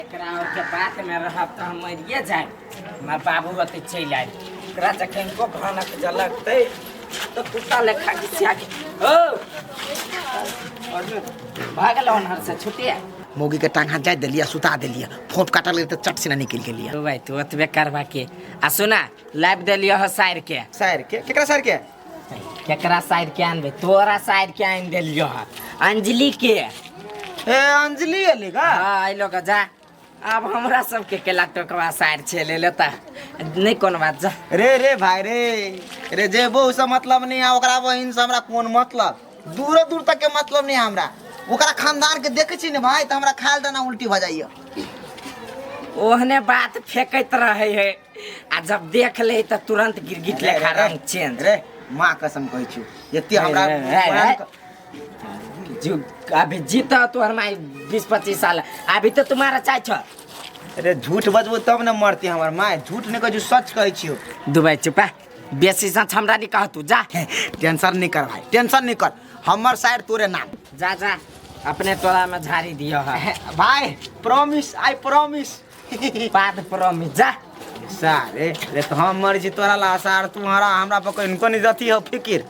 एकरा और के बात में रहब तऽ हम मरिए जायब। हमर बाबू ओते चलि आयल, एकरा जखन को भनक जलकतै तऽ कुत्ता लेखा घिसिया के ओ भऽ गेल ओनहर से छुट्टी। मौगी के टांग हाथ जाय देलियै, सुता देलियै, फोप काटल गेलै तऽ चट सिना निकलि गेलियै। ओ भाई, तू ओतबे करबा के आ सुना लाबि देलियै हो साइर के। साइर के? केकरा साइर के? केकरा साइर के आनबै? तोरा साइर के आनि देलियो हँ, अंजलि के। ए अंजलि एली गा? हाँ अइलो गा। जा आब हमरा सबके केला टोकवा साइर छै ले लेता नहीं कोनो बात, जा। रे रे भाई रे रे, जे बहु से मतलब नहीं है, ओकरा बहिन से हमरा कोन मतलब, दूर दूर तक के मतलब नहीं है हमरा। ओकरा खानदान के देखे छी ने भाई तऽ हमरा खायल दाना उल्टी भऽ जाइए। ओहने बात फेंकैत रहे है आ जब देख ले तऽ तुरंत गिरगिट लेखा रंग चेंज। रे माँ कसम कहै छी एते हमरा रे, रे, रे। जो अभी जीता तोहर माई 20-25 साल अभी तो तुम्हारा चाय छ। अरे झूठ बजबो तब ने मरती हमर माय, झूठ नहीं कहै छी, सच कहै छियौ। दुबई चुपा, बेसी सच हमरा नहीं कह तू, जा। टेंशन नहीं कर भाई, टेंशन नहीं कर, हमर साइड तोरे नाम। जा जा अपने टोला में झाड़ी दियो है। भाई प्रॉमिस, I promise. बाद प्रॉमिस, जा। सारे रे तो हम मर छी तोरा ला सार, तू हरा हमरा पर कोई नहीं जती हो फिकिर।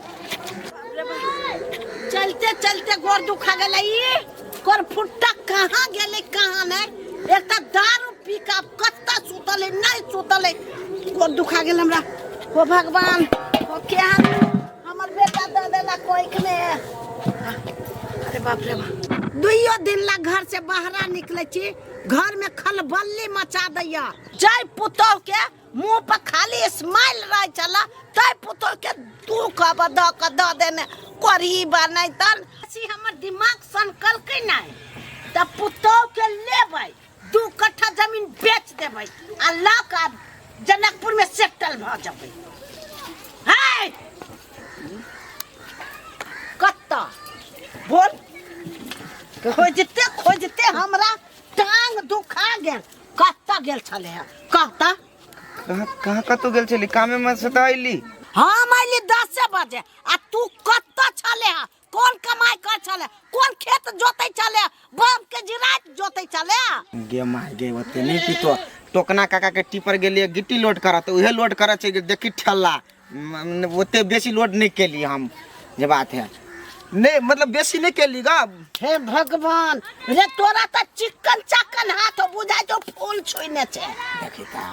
चलते चलते गोर दुखा गेलै, गोर फुट्टा कहाँ गेलै कहाँ नहीं, एक तऽ दारू पी कऽ आब कतऽ सुतल है नहीं सुतल है, गोर दुखा गेल हमरा। ओ भगवान, ओ केहन हमर बेटा दऽ देला कोइख में। अरे बाप रे बाप, दुइयो दिन ला घर से बाहरा निकले छी, घर में खलबल्ली मचा दैया। जय पुतोह के मुंह पर खाली स्माइल रहे छला, तै पुतोह के दू कब द क द देने कोरी बनै तन सी हमर दिमाग सनकलकै नहीं त पुतोह के लेबै, 2 कट्ठा जमीन बेच देबै आ ल क जनकपुर में सेटल भ जेबै। है कत्ता बोल, खोजते खोजते हमरा टांग दुखा गेल। कत्ता गेल छले है कहता? कहाँ कहाँ कतौ गेल छली? कामे में से तऽ अयली। हम अयली 10 बजे आ तू कत्ता छले है? कौन कमाई कर छले? कौन खेत जोते छले? बाप के जिरात जोते छले? गे माय गे, ओते नहीं पीतो। टोकना काका के टिपर गेलिए गिट्टी लोड करत, उहे लोड करत छै, देखी ठेला ओते बेसी लोड नहीं केली हम, जे बात है नहीं, मतलब बेसी नहीं केली गा। हे भगवान रे, तोरा त चिकन चाकन हाथ हो, बुझाय जो फूल छुइने छे। देखी ता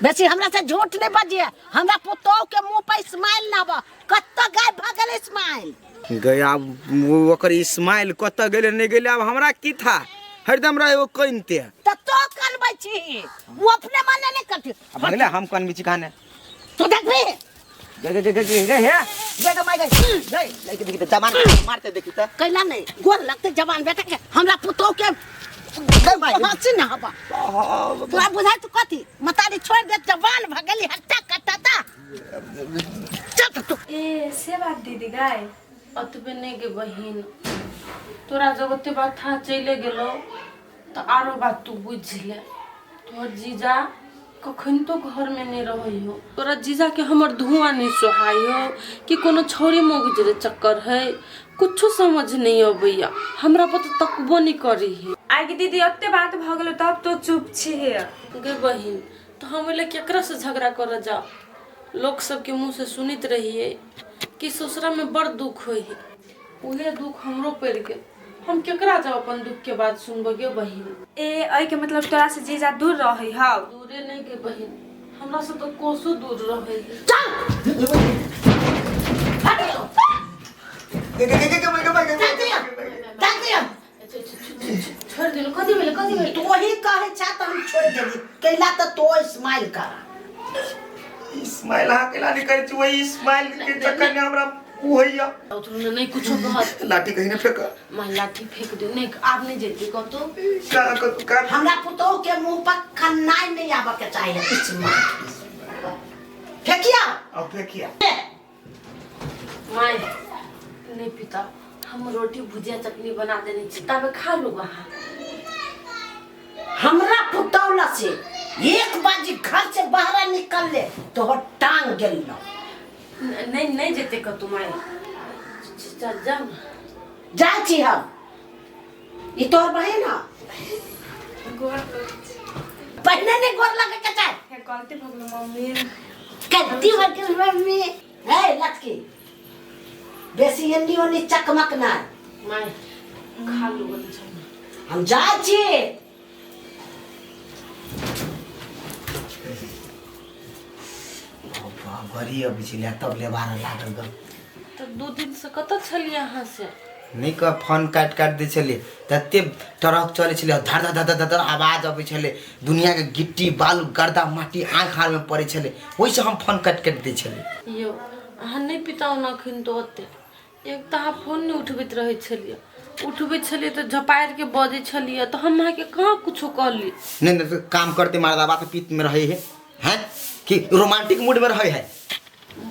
बेसी हमरा से झूठ नहीं बजिए, हमरा पुतोह के मुंह पर स्माइल ना बा, कत्ता गायब भ गेल स्माइल? गया ओकर स्माइल कतऽ गेलै नहीं गेलै आब हमरा की था, हरदम रहे ओ कनिते। त तो कनबै छी, वो अपने मने नहीं करती। अब भगले हम कनबै छी खाने। तू देखबी? गे गे गे गे गे गे हे गे गे my गे गे लेके देखी त जवान मारते देखी त। कैला नहीं गोर लगते जवान बेटा के, हमरा पुतोह के गे my गे। हंसी ना हबा। तोरा बुझाय तू कथी मतारी छोड़ दे, जवान भगली हट्टा कट्टा ता चल तू। ए से बात दीदी गाय अतबे नहीं गे बहिन, तोरा जब ओते बात था चले गेलो तो आरो बात तू बुझ ले। तोहर जीजा कखन तो घर में नहीं रहे हो, तोरा जीजा के हमर धुआं नहीं सोहाई हो कि कोनो छौरी मौगी जे चक्कर है, कुछो समझ नहीं अबैया, हमरा पर तो तकबो नहीं करी है। आगे दीदी ओते बात भ गेलो तब तो चुप छी गे बहिन, तो हम ओहि केकरा से झगड़ा कर जाओ? लोग सबके मुँह से सुनैत रहिए कि ससुरा में बड़ दुख होइ है, उहे दुख हमरो पड़ि गेल, हम केकरा जाओ अपन दुख के बात सुनबो गे बहिन? ए एहि के मतलब तोरा से जीजा दूर रहे हौ? दूरे नहीं गे बहिन, हमरा से तो कोसो दूर रहे है। चल गे गे गे गे गे गे गे चल दिया, चल दिया। छोड़ दिलो, कथी भेलै कथी भेलै? तू वही कहै छा तऽ हम छोड़ि देली, कैला तऽ तो स्माइल कर। स्माइल अहाँ केला नहीं करै छी, वही स्माइल के चक्कर में हमरा उ होइया। उतरू ने नहीं कुछो कहत। लाठी कहीं ने फेंक। मां लाठी फेंक दे, नहीं आब नहीं जेती कतौ। का कतौ का? हमरा पुतोह के मुंह पर कन्नाइ नहीं आबऽ के चाहिए स्माइल। फेकिया। अब फेंकिया। माय नहीं पिता, हम रोटी भुजिया चटनी बना देने छी, ताबे खा लू अहाँ। हमरा पुतौला से एक बाजी घर से बाहर निकल ले तो टांग गेल न। नहीं नहीं जेते कतौ माय, जा जा जाइ छी हम। ई तोहर बहिन ह गोर लगै छी। पहिने नहीं गोर लगे के चाही हे गलती भऽ गेलो मम्मी कद्दी बकल मम्मी हे लटकी बेसी एन्नी ओन्नी चकमक ना माय खा लू बनी छौ हम जाइ छी घरी अबै छलै तब लेबार लागल गऽ तऽ दू दिन से कतऽ छलियै अहाँ से नहि कह फोन काटि काटि दै छलै तते ट्रक चलै छलै धर धर धर धर धर आवाज अबै छलै दुनियाके गिट्टी बालू गर्दा माटी आँखि आरमे पड़ै छलै ओहिसँ हम फोन काटि काटि दै छलै यौ अहाँ नहि पिताउ ने अखन तऽ ओते एक तऽ अहाँ फोन नहि उठबैत रहै छलियै उठबै छलियै तऽ झपारिके बजै छलियै तऽ हम अहाँके कहाँ कुछो कहली नहि नहि तऽ काम करते मर्दाबा तऽ पीत में रहे है हैं कि रोमांटिक मूड में रहे है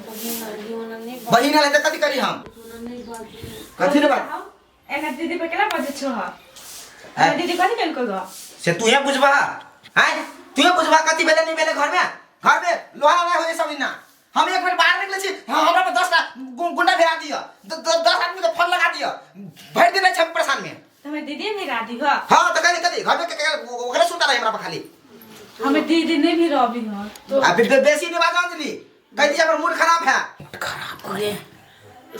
बहिन आली ओना नहि बाजू बहिन आले तऽ कथी करी हम ओना नहि बाजू कथी रे बात एना दीदी पे केना बजै छौ हैं? दीदी कथी केलको गो से तू बुझबा हैं तू बुझबा कथी भेलै नहीं भेलै घर में घर में लोहा नहीं होए सब दिना हम एक मिनट बाहर निकले छी हाँ, हमरा पर 10 टा गुंडा भेजा दिअ 10 आदमी के फोन लगा दिअ भरि दिन रहै छी हम परेशान में तऽ हमे दीदी भी राधी हो हाँ तो कथी कथी घर में ओकरे सुनता रहे हमरा पर खाली हमे दीदी नहीं भी रहबी हो तो आ बेसी नहीं बाजो अंजलि कह दिया हमर मूड खराब है खराब ये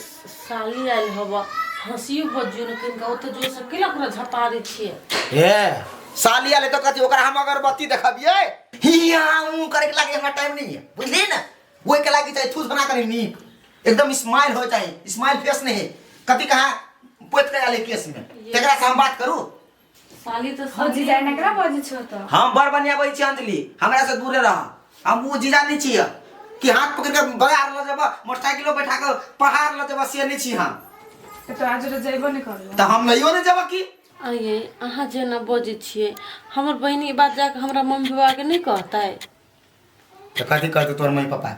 साली आयल हवा हंसियो बजियो ने किनका ओते जोर से केला ओकरा झपारे छियै हे साली आले तो कथी ओकरा हम अगरबत्ती देखबियै हिया ऊ करे के लागे हमरा टाइम नहीं है बुझलिए ना ओइ के लागे चाहे थूस बना करे नीक एकदम स्माइल हो चाहे स्माइल फेस नहीं कथी कहा पोत के आले केस में तेकरा से हम बात करू साली तऽ हो साली जीजा एना केना बजै छौ तऽ हम बड़ बढ़िया बजै छी अंजलि हमरा से दूरे रह हम ऊ जीजा नहीं छियै कि हाथ पकड़ के बगार ल जेब मोटरसाइकिलो बैठा के पहाड़ ल जेब से नहीं छी हम तऽ तोरा जोरे जइबो नहि करबो तऽ हम नहियो नहीं जेब की आइए अहाँ जेना बजै छियै हमर बहिन ई बात जाके हमरा मम्मी पापाके नहि कहतै तो कथी करते तोर मम्मी पापा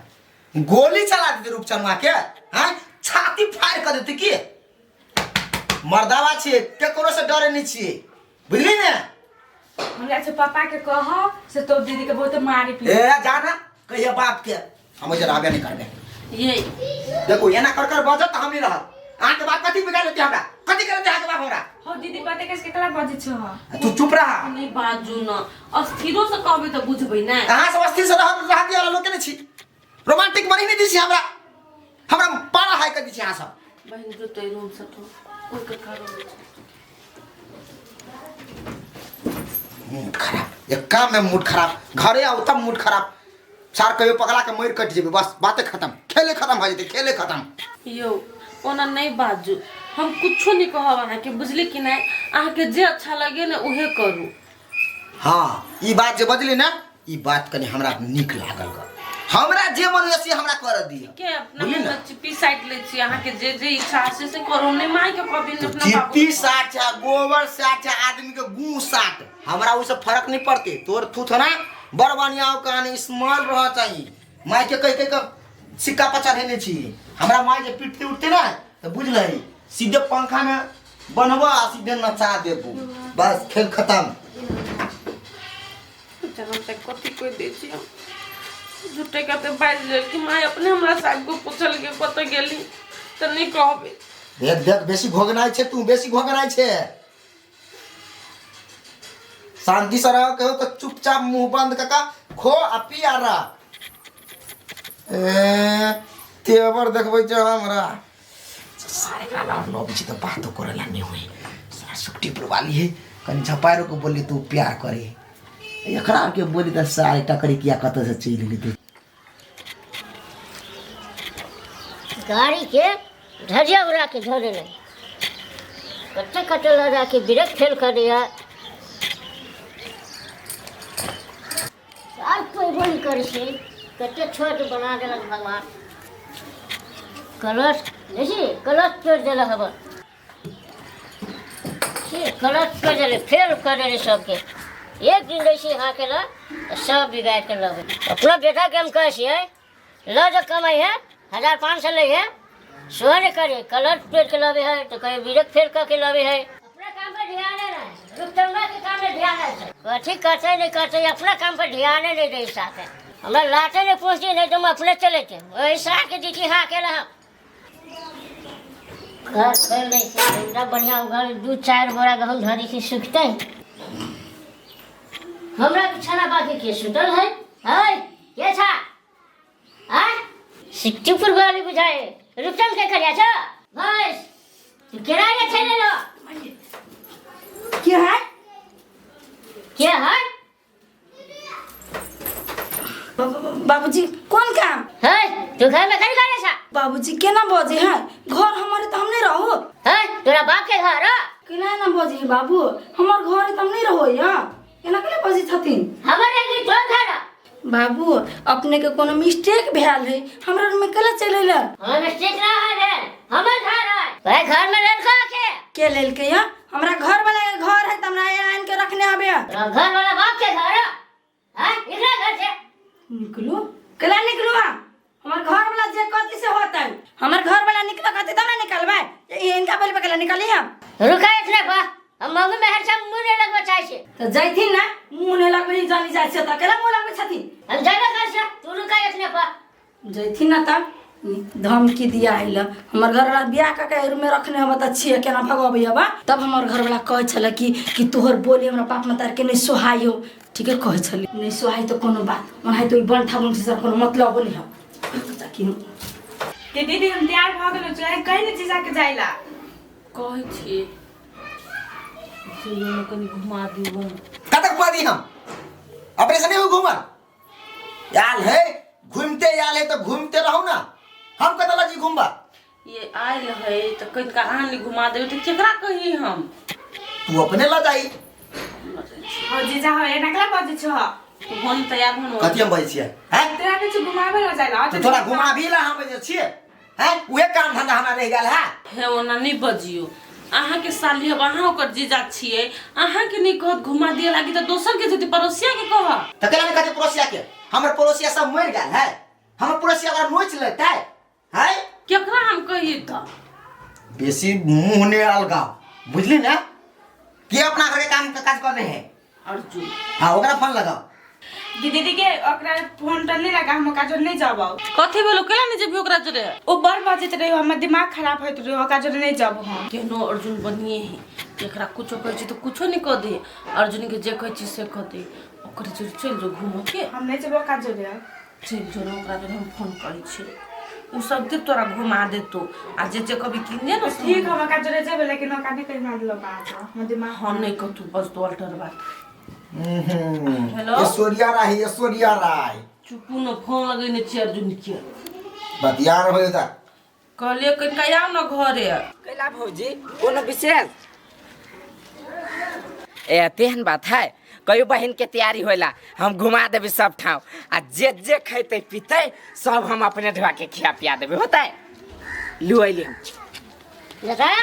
गोली चला देते रूपचनुआ के हैं छाती फाड़ कर देते की मर्दावा छियै केकरो से डरे नहीं छियै बुझली ने हम जाइ छियै पापा के कह से तो दीदी के बहुत मारी पीट ए जाना कहिया बाप के हम ओइसे रहबे नहीं करबे ये देखो एना कर कर बजत तऽ हम नहीं रहब अहाँके बाप कथी बिगाड़ लेते हमरा कथी कर लेते अहाँके बाप हमरा हो दीदी पते कैसे केकरा बजै छौ तू चुप रह नहि बाजू न अस्थिरो से कहबै तऽ बुझबै नहि अहाँ सब अस्थिर से रह रह दिया लोग के नहीं छी रोमांटिक बनी नहीं दी छी हमरा हमरा पारा हाई कर दी छी अहाँ सब बहिन जो तो रूम से तो कोई के कारण मूड खराब एक काम में मूड खराब घरे आओ तब मूड खराब सार कहियो पकड़ा के मर कट जेबे बस बाते खत्म खेले खत्म हो जेते खेले खत्म यौ ओना नहि बाजू हम कुछो नहि कहब अहाँके बुझली कि नहि अहाँके जे अच्छा लगे ने उहे करू हाँ ई बात जे बजली ना ई बात कनि हमरा नीक लागल ग हमरा जे मन होइए से हमरा कर दिअ के अपना बुझली ना? चिप्पी साइड लै छी अहाँके जे जे इच्छा से से करू नहि माय के कहबी नहि अपना बाबू चिप्पी साट चाहे गोबर साट चाहे आदमी के गू साट हमरा ओहिसँ फर्क नहि पड़तै तोर थूथना बड़ बढ़िया हो कहानी स्मॉल रह चाहिए माय के कहि कहि के सिक्का पर चढ़ेने छी हमरा माय जे पीटते उठते ना तऽ बुझ लही सीधे पंखा में बनबो आ सीधे नचा देबो बस खेल खत्म जनम तक कथी कोई दै छी हम झूठे कते बाजि लेल कि माय अपने हमरा साहब को पूछल के कतऽ गेली तऽ नहि कहबै देख देख बेसी घोगनाइ छै तू बेसी घोगनाइ छै शांति से रह कहो तो चुपचाप मुंह बंद कका खो आ पी आ रह ए तेवर देखबै छै हमरा सारे एकरा लड़ लबै छी तऽ बातो करे ला नहीं होई सारा सुट्टी पर वाली है कनि झपारो के बोली तू प्यार करे एकरा के बोली तऽ सारे टकरी किया कतऽ से चलि गेली तू गाड़ी के धजिया उड़ा के धऽ देने कते कते लगा के ब्रेक फेल कर दिया आर कोई नहीं करे छै कते छोट बना देलक भगवान कलश देखी कलश तोड़ि देलक हमर से कलश कर देले फेल कर देले सबके एक दिन जैसे हाँ के ला सब बिगाड़ के लगे अपना बेटा के हम कहै छियै ल जो कमाई है 1500 लै है सेहो नहि करे कलर पेड़ के लबे है तो कहीं बिरक फेर कऽ के लबे है अपना काम पर ध्यान है रुपचंदा के काम में ध्यान है कथी करते नहीं करते अपना काम पर ध्यान नहीं दे साथे हमरा लाते नहीं पहुँची नहीं तो हम अपने चले थे वही साथ के दीदी हाँ के रहा घर खोलि दै छै, हमरा बढ़िआँ घर दू चारि बोरा गहूँम धरै छै, सुखतै। हमरा बिछाना बाकी के सुतल है? है के छा आय सिक्टीपुर वाली बुझाए रुपचन के करिया छ बस तू केना के छै लेलो के है? के है? बाबूजी कौन काम है तू घर में करी करे छा? बाबूजी केना बजे है? घर हमारे तो हम नहीं रहो। है तोरा बाप के घर हो? केना ना बजे है बाबू, हमार घर है तो हम नहीं रहो यहाँ, केना केना बजे छथिन? हमर है कि तोर घर हो? बाबू अपने के कोनो मिस्टेक भेल है, हमरा रूम में केला चल अइला? हमर मिस्टेक ना है रे, हमर घर है। भाई घर में लड़का के के लेलके यहाँ? हमरा घर वाला के घर है त हमरा यहाँ आन के रखने हबे। तोरा घर वाला बाप के घर हो? हाँ निकला घर से। निकलू? केला निकलू? हाँ हमर घर वाला जे कहती से होतै। हमर घर वाला निकला कहती तब ना निकलबै, इनका बोलबे केला निकली हम? रुका इतने बा, हम मम्मी में हर सब मुंह नहीं लगबो चाहे छे। त जैथिन ना मुंह नहीं लगबे जानी जाइ छै त केला मुंह लगबे छथिन? हम जाबे कर से, तू रुका इतने बा। जैथिन ना तब धमकी दिया आइल। हमर घर वाला बियाह कऽ के रूम में रखने हम त छियै, केना भगबै बा? तब हमर घर वाला कहै छलै कि तोहर बोली हमरा बाप मतार के नहीं सोहाइ हो। ठीके कहै छलै, नहीं सोहाइ तऽ कोनो बात, ओनाहि तऽ ई बंठा बंठी से कोनो मतलब नहीं हो। कि के दीदी हम तैयार भऽ गेलहुँ, चाहे कहीं ने जीजा के जाइला। कहै छी जइयो ने कनि घुमा दियौ। कतऽ घुमा दी हम? अपने से नहीं हो घूमल आयल है, घूमते आयल है तो घूमते रहो ना, हम कतऽ लगी घूमबा? ये आयल है तऽ कनिका अहाँ नहि घुमा देबै तऽ केकरा कही हम? तू अपने ल जाई। हो जीजा हो, एना केला बजै छह? तू हम तैयार हो। कथी हम बजै छियै? हैं? तोरा किछु घुमाबै ल जाइला। तो तोरा घुमाबी ला हम बजै छियै? हैं? उहे काम धंधा हमरा रहि गेल है। हे ओना नहि बजियौ, अहाँके साली हब, अहाँ ओकर जीजा छियै, अहाँके नहि कहत घुमा दिए लागी तऽ दोसर के जेतै, पड़ोसिया के कहत। तऽ केना नहि कहतै पड़ोसिया के? हमर पड़ोसिया सब मरि गेल है, हमर पड़ोसिया ओकरा नोचि लेतै है। केकरा हम कहियै तऽ? बेसी मुँह नहि अलगाव, बुझली ने? के अपना घर के काम काज कर रहे है? अर्जुन। हाँ ओकरा फोन लगाओ। दीदी के ओकरा फोन तो नहीं लगा, हम ओकरा जोरे नहीं जाबो। कथी भेलो? केला नहीं जेबी ओकरा जोरे? ओ बड़ बजैत रहे, हमर दिमाग खराब होइत रहे, ओकरा जोरे नहीं जाबो हम। केहनो अर्जुन बनिए है, एकरा कुछो कहै छी तऽ कुछो नहीं कह दे, अर्जुन के जे कहै छी से कह दे। ओकरे जोरे चलि जो घूमऽ के। हम नहीं जेबो ओकरा जोरे। चलि जो ने ओकरा जोरे, हम फोन करै छी, उ सब दे तोरा घुमा देतो आ जे जे कभी किन दे ने। ठीक हम ओकरा जोरे जेबै, लेकिन ओकरा नहीं कहि मारलो बात, हमर दिमाग। हम नहीं कहतू, बस दो अल्टर बात। हेलो? ऐश्वर्या राय, ऐश्वर्या राय। चुपू न, फोन लगेने छी अर्जुन के। बतिया रहो इधर। कहलियै कनिका आउ न घरे। कैला भौजी कोनो विशेष ए तेहन बात है? कहियो बहन के तैयारी होला, हम घुमा देबै सब ठाव आ जे जे खैतै पीतै सब हम अपने ढुआ के खिया पिया देबै। होतै? लू अइली हम। बेटा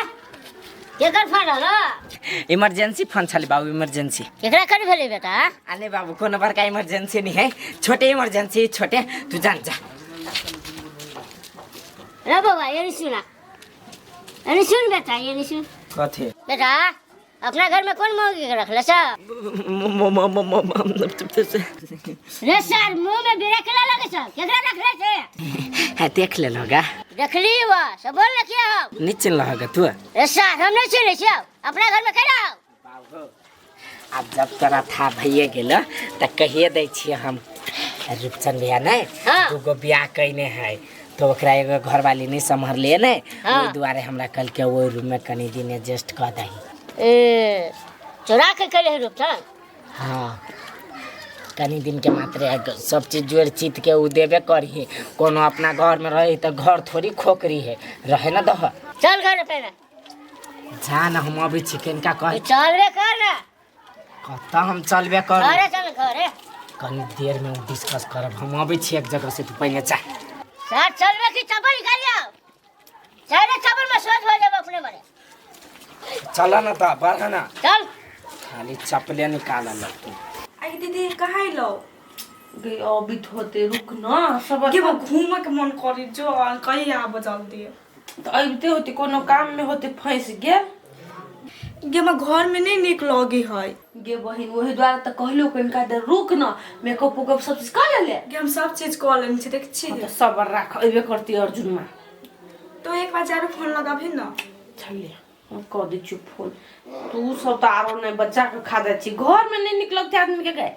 केकर फोन रहलो? इमरजेंसी फोन छलै बाबू, इमरजेंसी। केकरा करी भेलै बेटा? आ नहीं बाबू, कोनो बड़का इमरजेंसी नहीं है, छोटे इमरजेंसी छोटे, तू जान जा। रे बौआ ये सुना, अरे सुन बेटा, ये सुन। कथी? बेटा अपना घर में कौन मौगी के रखले छ? रे सर मुंह में बिरा केला लगे छ, केकरा रखले छे? है देख ले होगा। देखली वा सब बोल रखिए हम। नहीं चिन्ह होगा तू? रे सर हम नहीं चिन्है छियौ, अपना घर में केना हो? बाबू आब जब तोरा था भइए गेल त कहिए दै छियै हम। रूपचंद भैया नहीं हाँ। दूगो बियाह कइने है तो ओकरा एगो घरवाली नहीं सम्हरलिए ने, हाँ। ओहि दुआरे हमरा कहलकै ओहि रूम में कनी दिन एडजस्ट कऽ दही। ए चोरा के कैले रूपचंद? हाँ कनी दिन के मात्र सब चीज जोड़ चित के उ देबे करही, कोनो अपना घर में रही तो घर थोड़ी खोकरी है, रहे ना दह। चल घर पे ना जा ना, हम अभी चिकन का कह। चलबे कर ना। कतऽ हम चलबे कर? घरे चल घरे। कनी देर में डिस्कस करब, हम अबै छी एक जगह से, तू पहिने जा। सर चलबे कि चप्पल निकालियो? सारे चप्पल में सोच हो जाबे अपने मरे। चल ना त बढ़ ना। चल। खाली चप्पले निकालल तू। आई दीदी कहाँ अइलो? गे अबित होते, रुक न सब। के घूमे के मन करी जो कहीं आबो जल्दी। तऽ अबिते होते कोनो काम में होते फंसि गेल। गे हमरा घर में नहीं नीक लगे है। गे बहिन ओहि दुआरे तऽ कहलियौ कनिका देर रुक न, मेकअप उकअप सब चीज कऽ लेले? गे हम सब चीज कऽ लेने छी, देख छी। तऽ सबर राख, अयबे करती अर्जुन माँ। तो एक बार चारू फोन लगाबही न। छलियै हम कऽ दै छियौ फोन। तू सब तऽ आरो नहि बच्चाके खा जाइ छी, घरमे नहि निकलत आदमीके। गए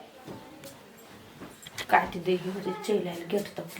काटि दै रे, चलि आयल गेट तक।